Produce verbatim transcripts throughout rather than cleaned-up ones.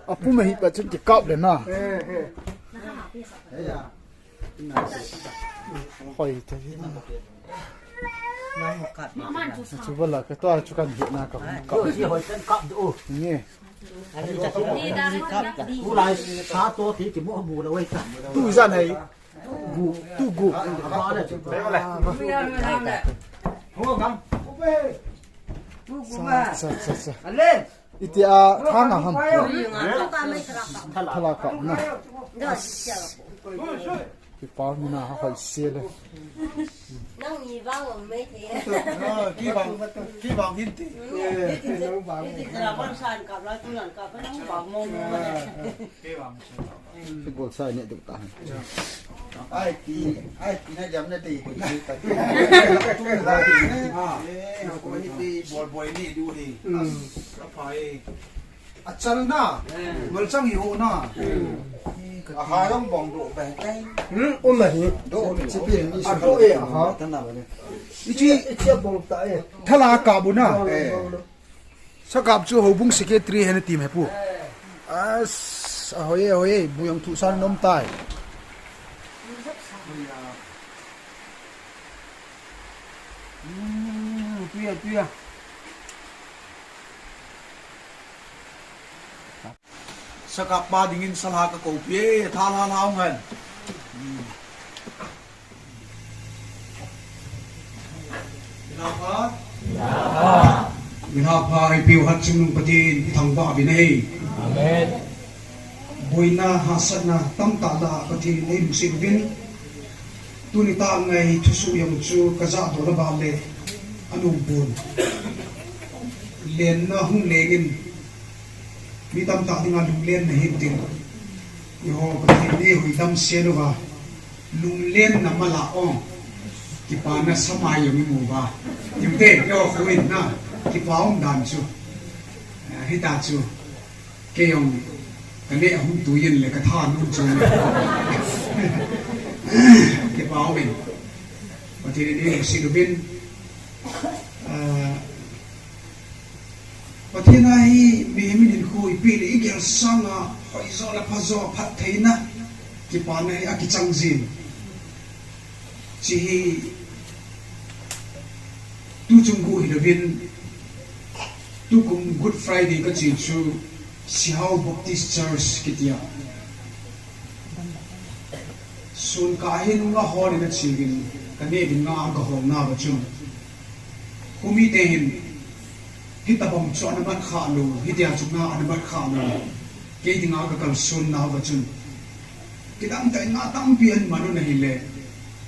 Apu me hi pa chun kikap le na. Hoi te. Chu bala ka to chu kan hi na ka. Ka. Ni. Tu jan hai. Gu, tu gu. Sa, sa, sa, sa. Iti a thang a ham. Thala ka na. Kipa mina ha hoi se le. Nang ni vang om mai the. Ki vang, ki vang hin te. Ki vang san ka la tu nan ka pa nang vang mo mo. Football sai ne duk ta. Ai ti, ai ti na jam na ti. Ko ni ti bol bol ni du ni. Apai. Achal na. Malchang hi ho na. Aha jong bong do ba kai. Hmm, um na hi. Do ni. Chipi ni. A do e. Aha. Ichi ichi bong ta e. Thala ka bu na. Sakap chu houbung secretary hena team he pu. As, ahoye, ahoye, bu jong thu san nom tai. Hmm, tuya, tuya. Sakap pa dingin sala ka ko pie, tha la la ngan. Ina pha. Ina pha, i piu hat chungnung Pathen, i thangvah uvin ahi. Amen. Boina hahsatna tamtah lah a Pathen ei lungset uvin. Tuni tah ngai thusoh jong chu ka jah doh na ba le anung pon. Lenna hung lengin. Mi tamtah dinga lunglenna hin tin. Eiho Pathen in eiho damsel uva. Lunglenna mala ong. Kipana samai jong imu uva. Timte, eiho khu in na. Kipa um dan chu. Eh, hita chu. Kei jong. Ka neh ahung tui in le ka tha nung chu. Kipa um in. Pathen in eiho lungset uvin. Ah, Pathen a hi mihem in hinkho eipeh le igel sanga hoijo le phajo phattheina kipana hi akichang jin. Hiche hi tuchung gu hilouvin tukum Good Friday kache chu Sihao Baptist Church kitia. Sun kah hin nga hol in ache in, ka neh ding nga ka hol nauva chun. Khomi te hin, hitabang chu ana mat kha lou, hitia chu nga ana mat kha lou. Kei dinga ka kalson nauva chun. Kidang tah in nga tampi ana man u ahile,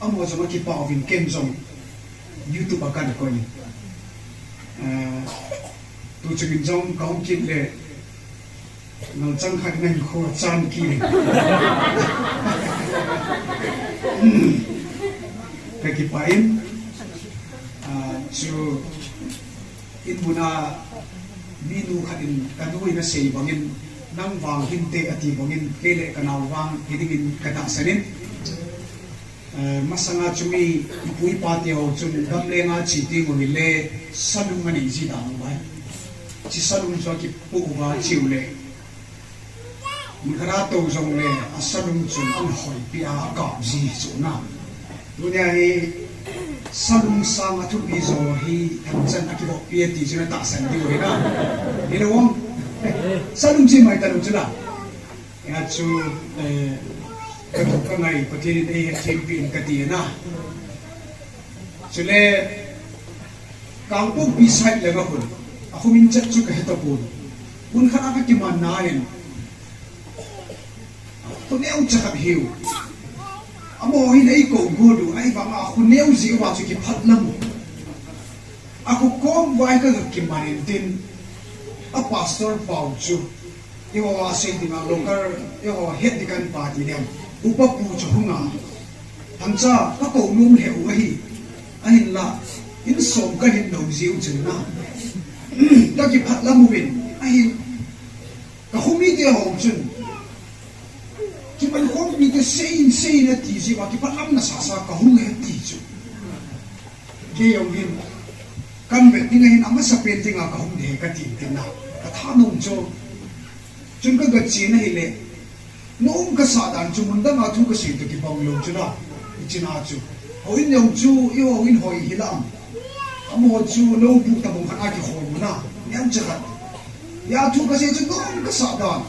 amaho jong akipah uvin ken jong. YouTube a kana koi. Eh, tuchung in jong ka hung kit le, Ngalchang khat nang kho chan ki. Ka kipah in, ah, chu in muna minu khat in ka nu in asei bangin nang vang hinte ati bangin kei le ka nao vang hiding in ka tahsan in. Eh, masanga chu mi ipu ipa te ho chun gamlenga che teng u hile salung anei ji dan u ahi. Hiche salung chu akipoh uva cheu le. Mun khat a tou jong le asalung chun ana hoipi a akap ji chu na. Tunia hi salung sang a thupi jo hi thangchan akivop pi ati chun atahsan diu ahi na. Hilou vang. Salung chi mai talou chu na. Hia chu, eh, ka thup ka ngai, Pathen in eihetthempi in kati na. Chule, Kangpokpi side le ka hun, akhum in chet chu kahe tapon. Hun khat a kakiman na hin, khoneo cha khat hiu. Amaho hin eikou got u, ahivanga khoneo jeh uva chu kiphat lam u. Akho kom vai ka kiman in tin, a pastor pau chu, eiho a sei dinga local, eiho het ding kan pa ti dem, upa pu chu hunga, thangcha ka kou nom lheh u ahi, ahinla, in som ka hin lou jiu chun na, ka kiphat lam uvin, ahin, Ka khomite ho chun, kiman khomite seiyin, seiyin ati jeh uva, kipah lamna sasa ka hung e ti chu. Kei jong hin, kan vet ding ahin, amasapen dinga ka hung ding ahi kati tin na. Ka Thanung chu. Chun ka gachen ahile, nom kasah dan chu mun dang a thu kasei toh kibang lou chu la. Ichina chu, houin jong chu eiho in hoi hilam. Amaho chu lou buh tabang khat a kikhol u na, neocha khat. Hia thu kasei chu nom kasah dan.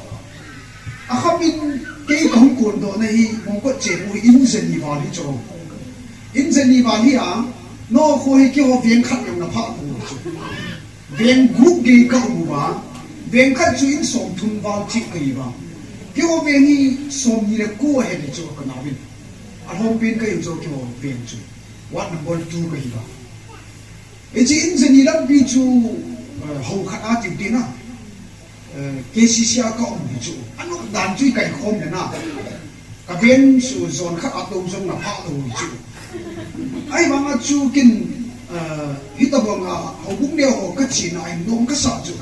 Akham in kei kahung kondoh na hi Mongkot chemu hi in jani val hi chu. In jani val hi a, nokho hi keiho veng khat jong naphah poi chu. Veng gup gei ka um uva, veng khat chu in somthum val cheh kahi uva. Keiho veng hi somni le ko ahi chu kanaovin. Alhompen kahiu chu keiho veng chu. Ward number two kahi uva. Hiche in jani lampi chu, eh, hou khat a tiu tina. Eh, K C C a ka um hi chu. Anop dan chu i kaikhom le na. Ka veng chu jon khat a tou jong naphah lou hi chu. Ahivanga chu kin, eh, hitabanga houbung neo ho kachena in nom kasah chu.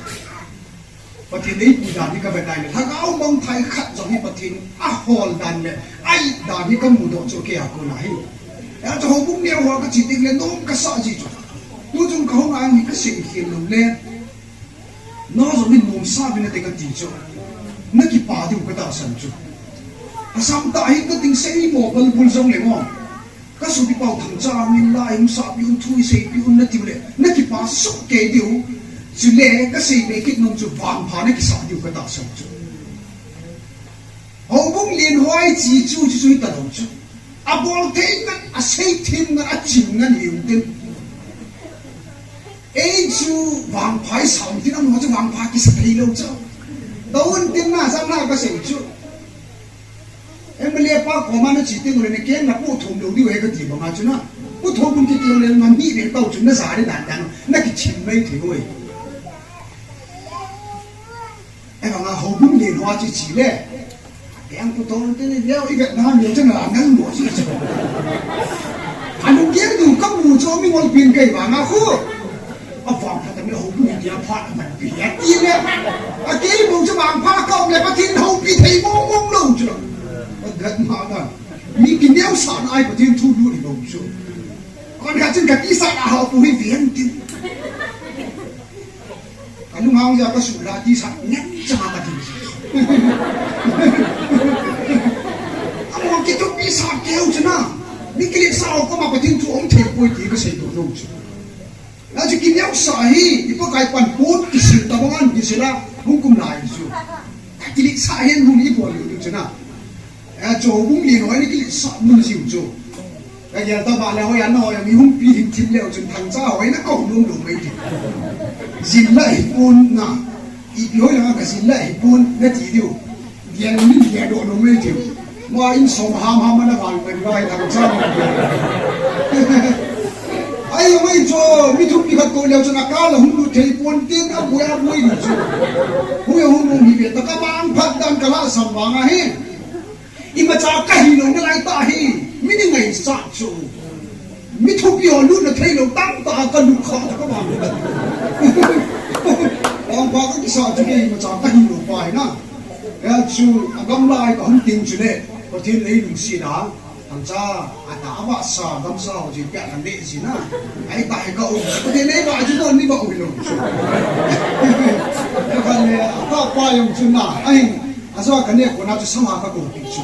Pathen eipui dan hi kavet a ahile, lhagao mangthah khat jong hi Pathen ahol dan le, a-it dan hi kamudoh chu kei a kona hi. Hia chu houbung neo ho kache teng le nom kasah ji chu. Tu chung kahung a hi kasei khel lou le. Na jong hin nomsa uvin nate kati chu. Nakipah diu katahsan chu. Asam tah hi kating sei mo balbul jong le mo. Kasopi pau Thangcha min la hung sapi un thu iseipi un natiu le. Nakipah sukei diu. Chule kasei be kit nom chu vangpha nakisah diu katahsan chu. Houbung lenhoi chi chu, chu, chu hitalou chu. Abol thei ngan, asei thim ngan, achim ngan hiu tin. Ei chu vangpha isah un tin, amaho chu vangpha kisa thei lou chu. Tou un tin na, jana kasei chu. M L A pa koma nache teng ule nakeng napoh thom lou diu ahi kati banga chu na. Poh thom un kiti ule ngan hi ve tau chu naja le dan dan, nakichim mai thei oi. Ahivanga houbung lenhoi chi chi le. Keng pu tong te ni leo i vet na leo chang la nang mo chi chi. Anu keng du kamu chu mi ngol pin kei vanga khu. Avangpha tami houbung dia pha man pi ya ti le. Akei mo chu vangpha ka um le Pathen houpi thei mong mong lou chu. Agat ma na. Mi kineosah na ahi Pathen thu lut hi lou chu. Kon khat chun katisah na hou pu hi veng tin. Kalunghang jeh a kasuh la tisah ngen chang a kati. Amaho kithupi sah keu chu na. Mi kiletsah ho koma Pathen thu um thei poi ti kasei doh lou chu. Hijeh a chu kineosah hi, i Pakai panpon kisil tabang an kisil a, hung kum lai chu. Kiletsah hen hung ibol lou chu na. Eh, chu houbung lenhoi ni kiletsah mun jiu chu. Kagel tah le hoi an hoi mi hung pi hin thim leu chun Thangcha hoi na kou lum lum mai ti. Jin la hi pon na. Ipi hoi la ka jin la hi pon nati diu. Gel min gel doh lum mai ti. Mo in som ham ham na van kan vai Thangcha. Ai mai chu mi thupi khat kou leu chun akal a hung lut thei pon tin aboi aboi ni chu. Hui hung hung hi ve ta ka vangphat dan kala sam vang ahi. Imacha kahi lou nalai tahi, mi ni ngaisah chu. Mi thupi ho lutna thei lou tamtah a kalut kha ta ka vang. Vangpha kakisah chu kei imacha kahi lou pa hi na. Hijeh a chu agamla a kahung ting chu le, Pathen in eilungset a, Thangcha, atah a vahsa, gamsa ho jin pia kan le jin a. Ahi tah hi ka um. Pathen in eivah chu don ni vah u hilou chu. Ka khan le, atah pa jong chu na, ahi, ajeh a ka neh kona chu sama ka koupi chu.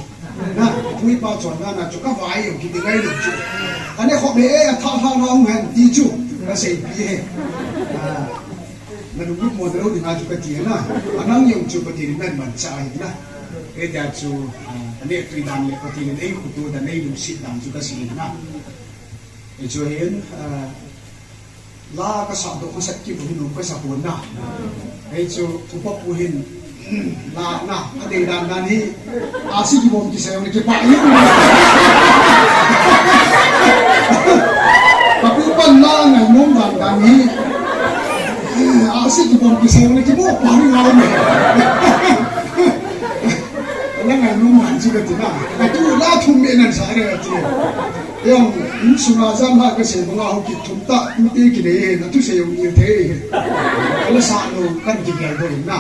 Na, tui pa chonna na chu ka vai jong kiti ngai lou chu. Ka neh khop le, eh, atha tha na hung hen ti chu. Ka seipi e. Ah, na lunglut mo lou ding a chu kati na. Anang jong chu Pathen in namanchah ahi na. Hijeh a chu, ah, ka neh tui dan le Pathen in eikhutu dan eilungset dan chu kasei na. Hichu hin, ah, la kasah doh masat kibang nom kasa pon na. Hichu, upa pu hin, la na, adei dan dan hi, asi kibom kisei jong le kipah jong. Ka pu pan la ngainom dan dan hi, asi kibom kisei jong le kibom pa ri ngau me. La ngainom dan chu kati na. Katu la thum me nan sa re kati. Jong, insunga jan la kasei banga hou kithum ta, tute kinei he, na thusei jong i thei he. Ala sa lou kan kigel bol na.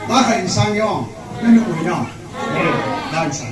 Ta kha insang jong, na nu ui na. Eh, dan sa.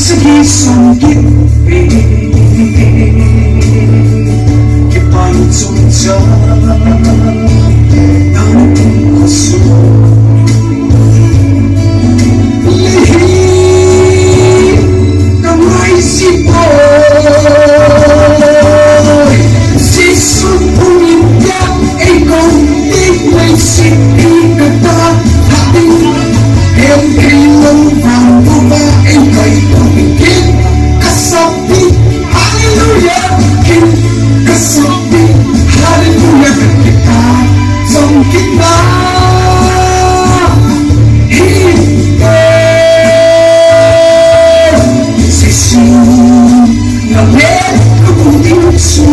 Sagi sung kit pe, kipan chung cha, nang kum ko su. Lihi, kamai si po, si sung pung in ya, ei kong tik mai si pi kata, ha ding, em kei long vang bu ba, ei kai pung in kin, kasap Hallelujah, King, kasap, hallelujah, kakita, song kita, hinde, sisi, na me, kukuting su.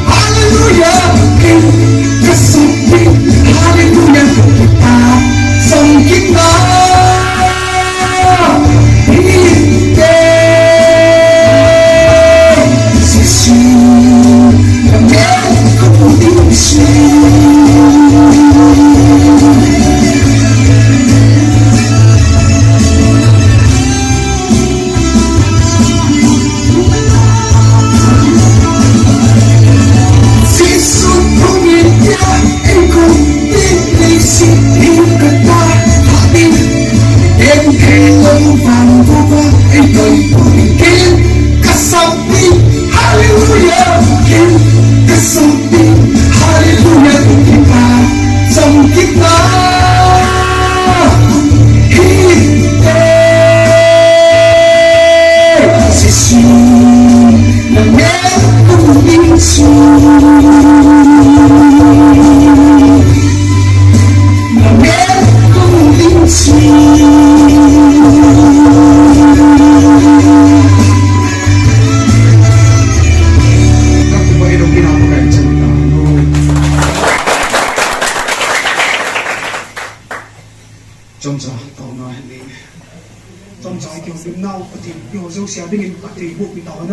Hallelujah, King, kasap, hallelujah, kita, song kita. Hallelujah, King, kasap, hallelujah, King, kasap, hallelujah, King, kita, song kita. Chomcha, taona hi. Chomcha, kihoulimnau, Pathen, eiho jouse a dingin Pathen in eiboh pi tahen.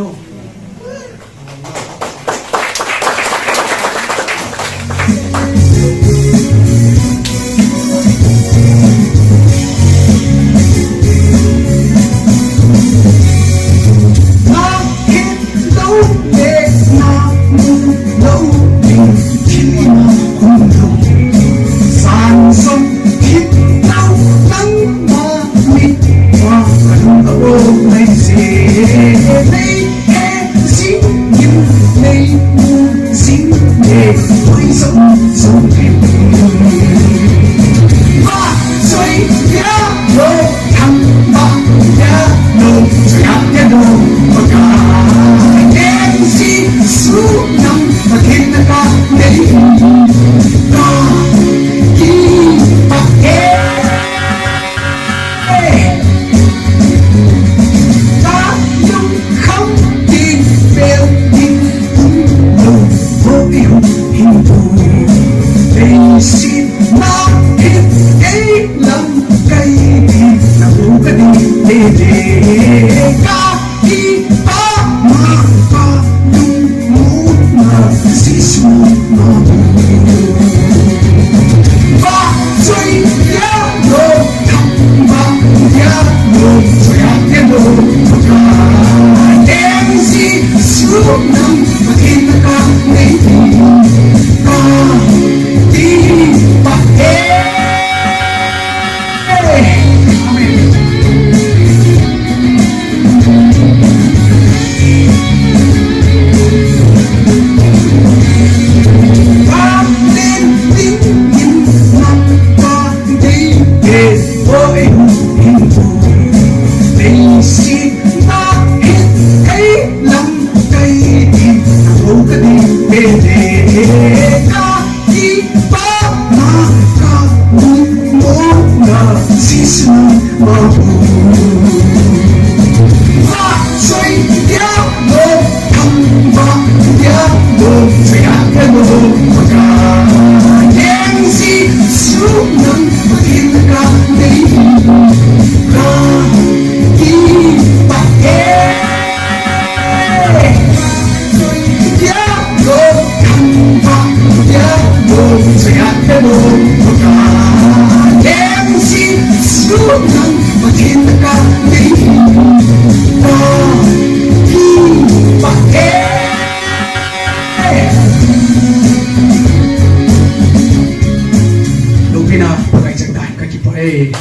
Lupina, pakai chang dai, kakipah e.